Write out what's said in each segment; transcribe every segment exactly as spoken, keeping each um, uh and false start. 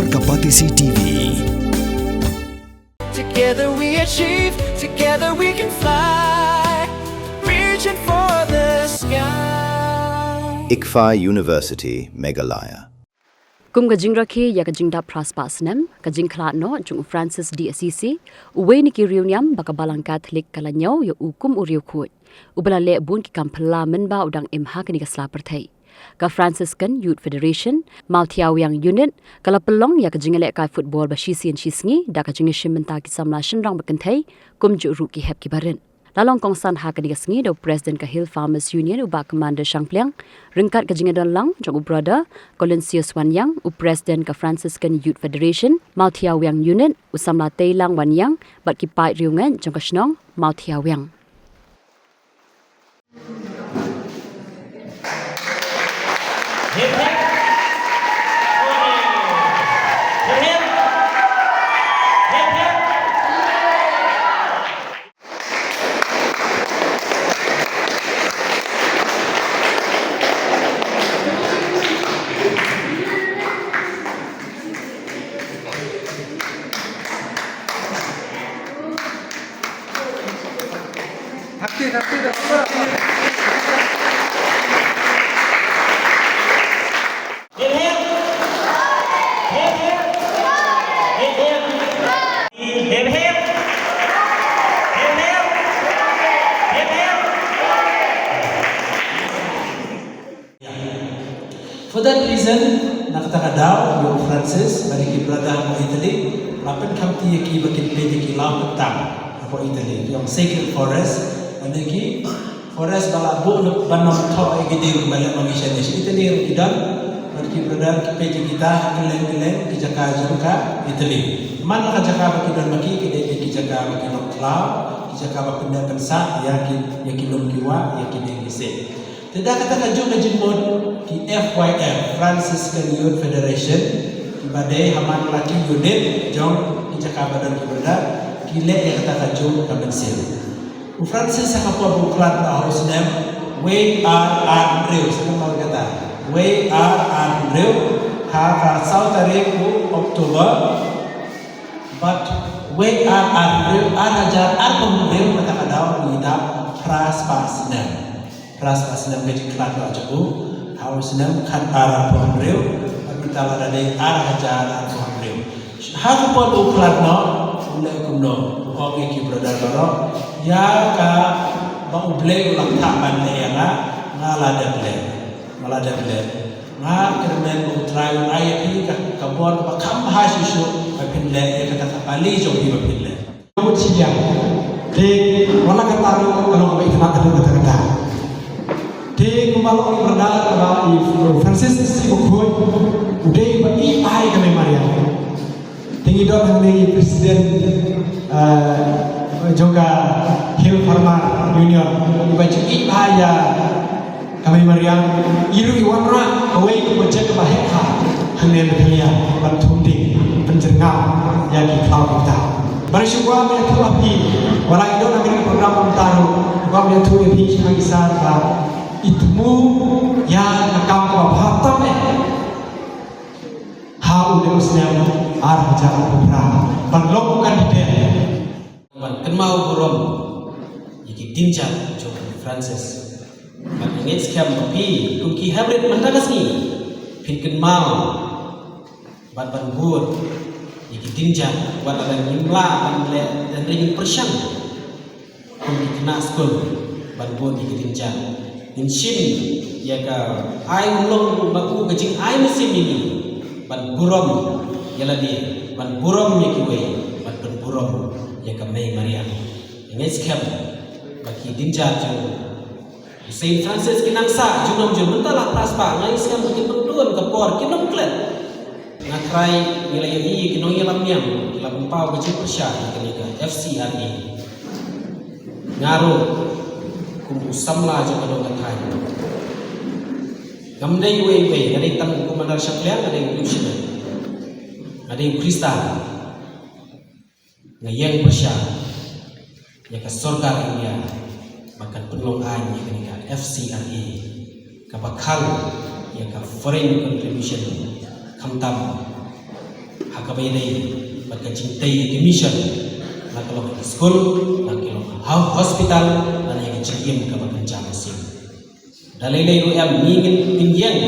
Ka Batesi T V. Together we achieve, together we can fly, reaching for the sky. ICFAI University, Meghalaya. Kum ka jingrakhe ïa ka jingdap phra spah snem ka jingkhlad noh jong u Francis D Assisi, uwei na ki riewniam ba ka Balang Katholik ka la ñiew ïa u kum u riewkhuid, uba la leh bun ki kam phylla mynba u dang im ha kane ka sla pyrthei. Ka Franciscan Youth Federation Mawthiawiang Unit ka la pynlong ïa ka jingïalehkai football ba shisien shisngi da ka jingïashim bynta ki samla shynrang ba kynthei, kumjuh ruh ki hep ki barit. La long kongsan ha kane ka sngi da u President ka Hill Farmers Union u Bah Commander Shangpliang, ryngkat ka jingïadonlang jong u Brother Colinsius Wanïang, u President ka Franciscan Youth Federation Mawthiawiang Unit, u Samla Teilang Wanïang bad ki paid riewngeit jong ka shnong Mawthiawiang. For that reason, na kata ka daw, ïa u Francis bad ïa ki brother hapoh Italy, la pynkhamti ïa ki ba kin peit ïa ki law kyntang hapoh Italy, ki ong Sacred Forest, lane ki forest ba la buh ban ym thoh ïa ki dieng ba leh ma ngi shane. Sha Italy ruh ki don, bad ki brother ki peit ïa kita ha kylleng kylleng ki jaka jong ka Italy. Man la ka jaka ba ki don ma ki, ki dei ki jaka ba ki long khlaw, ki jaka ba pynneh pynsah ïa ki, ïa ki lum ki wah, ïa ki dieng ki siej. Te da kata ka juh ka jingmut, ki F Y F, Franciscan Youth Federation, kiba dei ha man la ki unit jong ki jaka ba don ki brother, ki leh ïa kata ka juh ka mynsiem. U Francis ha ka por ba u khlad noh ha u snem wei ar ar hynriew, sngewbha kata, wei ar ar hynriew, ha ka saw tarik u October, bad wei ar ar hynriew, ar hajar arphew hynriew, kata ka daw ngi dap phra spah snem. Phra spah snem ka jingkhlad noh jong u, ha u snem khat ar arphew hynriew, bad mynta la dei ar hajar arphew hynriew. Ha ka por ba u khlad noh, u leh kumno, u ong ïa ki brother baroh, ïa kaba U Blei u la ktah ban leh ïa nga, nga la dep leh. Nga la dep leh. Nga kyrmen ba U Trai un ai ïa phi ka, ka bor kaba kham bha shuh shuh, ba phin leh ïa kata ka kali jong phi ba phin leh. Ka mut shiliang. Te wat la katta ruh ka long kaba itynnad haduh katta katta. Te kumba long i brother ba i Francis Assisi bakhuid, u dei ba i ai ka Mei Mariang. Te ngi don hangne i president, eh, jong ka Hill Farmer Union, iba ju ïeit bha ïa ka Mei Mariang, i ruh i wanrah kawei ka project kaba heh bha hangne Meghalaya ban thung ding, pynjyrngam ïa ki khlaw ki kta. Bad shu kwah ban ïathuh ha phi, wat la ngi don ha kane ka program mynta ruh, kwah ban ïathuh ïa phi ki nongïalam ba i thmu ïa ka kam kaba bha tam eh. Ha une u snem ar hajar arphew phra ban long u candidate. Ban kynmaw burom ïa ki dieng jat jong u Francis. Bad nga ngeit skhem ba phi kum ki hybrid mynta ka sngi phin kynmaw bad ban bud ïa ki dieng jat wat lada ngim lah ban leh, hynrei ngin pyrshang kum ki khynnah skul ban bud ïa ki dieng jat. Ngin shim ïa ka ai u long ba u ka jingai mynsiem ïa ngi ban burom ïa lade, ban burom ïa kiwei, ban pynburom ïa ka Mei Mariang. Nga ngeit skhem ba ki dieng jat jong u Saint Francis kin nang sah junom jong mynta la phra spah, nga ngeit skhem ba kin pynduh ka por, kin ym klet. Nga tharai ngi la ïohi ki nongïalam niam ki la pynpaw ka jingpyrshah ïa kane ka F C R A. Nga ruh kum u samla jong ka dong ka thaiñ, ngam dei uwei uwei, nga dei tang u Commander Shakliang, nga dei u Lieutenant, nga dei u Khristan. Nga ïeng pyrshah ïa ka sorkar India ba kan pynlong aiñ ïa kane ka F C R A kaba khang ïa ka foreign contribution, khamtam Kaba ïadei bad ka jingtei ïa ki mission, la ka long ha ki skul, la ka long ha hospital, la ka jingim kaba kynja ka sien. Da lei lei ruh em ngi ngin, ngin ïeng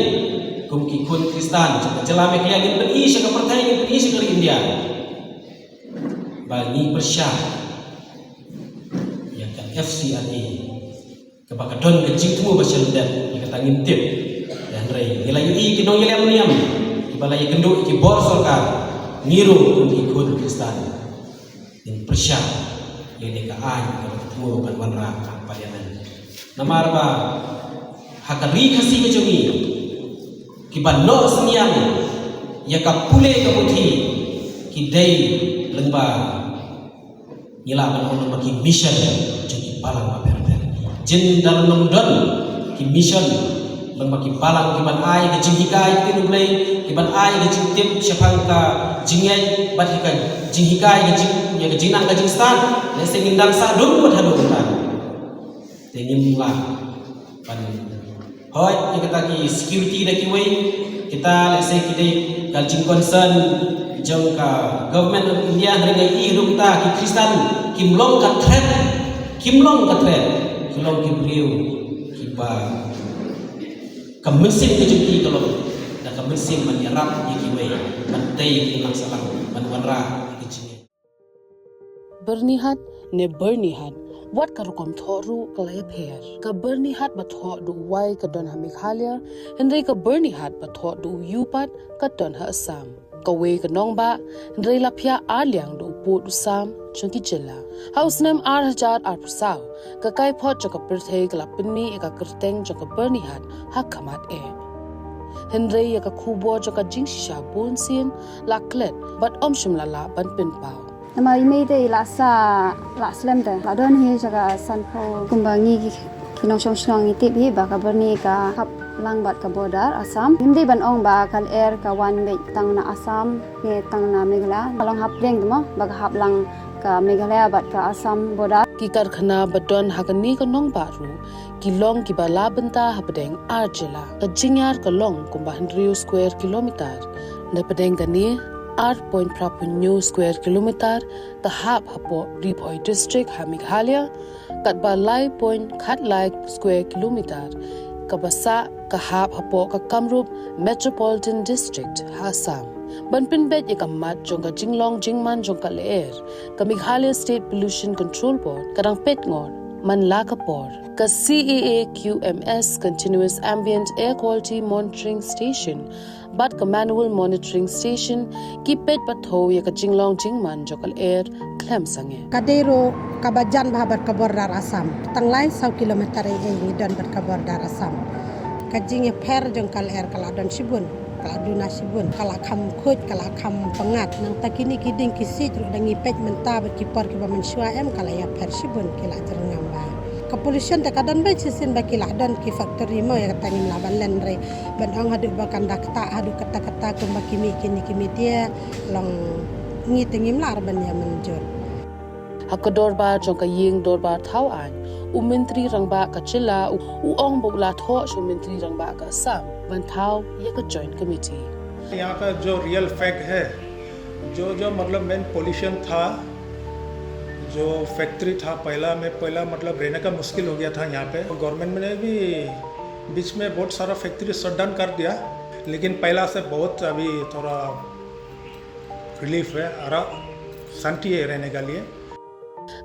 kum ki khun Khristan jong ka jylla Meghalaya, ngin pyni sha ka pyrthei, ngin pyni sha ka ri India ba ngi pyrshah ïa ka F C R A. Kaba ka don ka jingthmu ba sha lyndet ïa kata ngim tip. Hynrei ngi la ïohi ki nongïaleh niam kiba la ïakynduh ki bor sorkar, ngi ruh kum ki khun Khristan ngin pyrshah ïa kane ka aiñ kaba ka thmu ban wanrah ha Parliament. Namar ba ha ka ri Khasi ka jong ngi, kiba noh synñiang ïa ka pule ka puthi ki dei lyngba, ngi lah ban ong lyngba ki mission jong ki balang bapher bapher. Jin da la nang don ki mission lyngba ki balang kiban ai ka jinghikai ktien U Blei, kiban ai ka jingtip shaphang ka jingngeit bad ka jinghikai ka jing, ïa ka jingnang ka jingstad, lehse ngin dang sah dum bad haduh mynta. Te ngim lah ban hoi ïa kata ki security da kiwei, kita lehse ki dei ka jingconcern jong ka Government of India, hynrei ngi ïohi ruh kita ki Khristan kim long ka threat, kim long ka threat, ki long ki briew kiba ka mynsiem ka jong ki ka long da ka mynsiem ban ïarap ïa kiwei, ban tei ïa ki imlang sahlang, ban wanrah ïa ki jingeh. Byrnihat ne Byrnihat, wat ka rukom thoh ruh ka la ïapher. Ka Byrnihat ba thoh da u Y ka don ha Meghalaya, hynrei ka Byrnihat ba thoh da u U pat ka don ha Assam. Kawei ka nongbah, hynrei la phiah ar liang da u pud u sam jong ki jylla. Ha u snem ar hajar arphew saw, ka kaiphod jong ka pyrthei ka la pynmih ïa ka kyrteng jong ka Byrnihat ha khmat eh. Hynrei ïa ka khubor jong ka jingshisha bunsien la klet bad ym shym la lah ban pynpaw. Namar i mei te i la sah, la slem te. La don hi jaka sanphew kumba ngi ki, ki nongshong shnong ngi tip hi ba ka Byrni ka hap lang bad ka border Assam. Ngim dei ban ong ba ka lyer ka wan beit tang na Assam ne tang na Meghalaya. Ka long hapdeng te mo ba ka hap lang ka Meghalaya bad ka Assam border. Ki karkhana ba don ha kane ka nongbah ruh ki long kiba la bynta hapdeng ar jylla. Ka Jynjar ka long kumba hynriew square kilometer. Napdeng kane, ar point phra phew hynñiew square kilometer ka hap hapoh Ri Bhoi District ha Meghalaya, katba lai point khatlai square kilometer kaba sah ka hap hapoh ka Kamrup Metropolitan District ha Assam. Ban pynbeit ïa ka mat jong ka jinglong jingman jong ka lyer, ka Meghalaya State Pollution Control Board ka dang peit ngor man la ka por. Ka C A A Q M S, Continuous Ambient Air Quality Monitoring Station, bad ka Manual Monitoring Station, ki peit pathou ïa ka jinglong jingman jong ka lyer khlem sangeh. Ka dei ruh kaba jan bha bad ka border Assam. Tang lai saw kilometer ei ei ngi don bad ka border Assam. Ka jingïapher jong ka lyer ka la don shibun, ka la duna shibun, ka la kham khuid, ka la kham pyngngad. Nangta kine ki dieng ki siej ruh da ngi peit mynta bad ki por kiba mynshuwa em ka la ïapher shibun, ki la jyrngam bha. Ka pollution te ka don beit shisien ba ki la don ki factory mo, ïa kata ngim lah ban len re. Ban ong haduh ba kan da ktah haduh katta katta kumba ki mih kine ki media, long ngi te ngim lah re ban ïa mynjur. Ha ka dorbar jong ka ïing dorbar thaw aiñ, u Myntri Rangbah ka jylla u, u ong ba u la thoh sha u Myntri Rangbah ka Assam ban thaw ïa ka Joint Committee. यहाँ का जो रियल फैक्ट है, जो जो मतलब मेन पोल्यूशन था, जो फैक्ट्री था पहला में, पहला मतलब रहने का मुश्किल हो गया था यहाँ पे। गवर्नमेंट ने भी बीच में बहुत सारा फैक्ट्री शट डाउन कर दिया, लेकिन पहला से बहुत अभी थोड़ा रिलीफ है, आराम, शांति है रहने के लिए।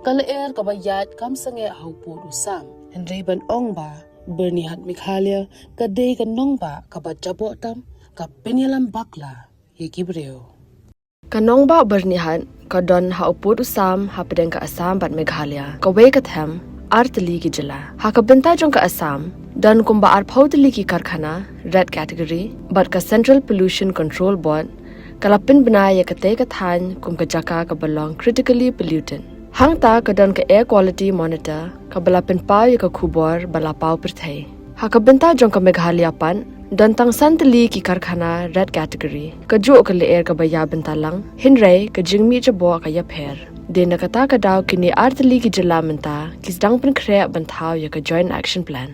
Ka lyer kaba ïaid kam sangeh ha u pud u sam, hynrei ban ong ba Byrnihat Meghalaya ka dei ka nongbah kaba jaboh tam, ka pynïalam bakla ïa ki briew. Ka nongbah Byrnihat ka don ha u pud u sam hapdeng ka Assam bad Meghalaya, kawei ka them ar tylli ki jylla. Ha ka bynta jong ka Assam, don kumba arphew tylli ki karkhana red category, bad ka Central Pollution Control Board ka la pynbna ïa katei ka thaiñ kum ka jaka kaba long critically polluted. Hangta ka don ka Air Quality Monitor kaba la pynpaw ïa ka khubor ba la paw pyrthei. Ha ka bynta jong ka Meghalaya pat, don tang san tylli ki karkhana red category. Kajuh ka lyer kaba ïa bynta lang, hynrei ka jingmih jaboh ka ïapher. Dei na kata ka daw kine ar tylli ki jylla mynta ki sdang pynkhreh ban thaw ïa ka Joint Action Plan.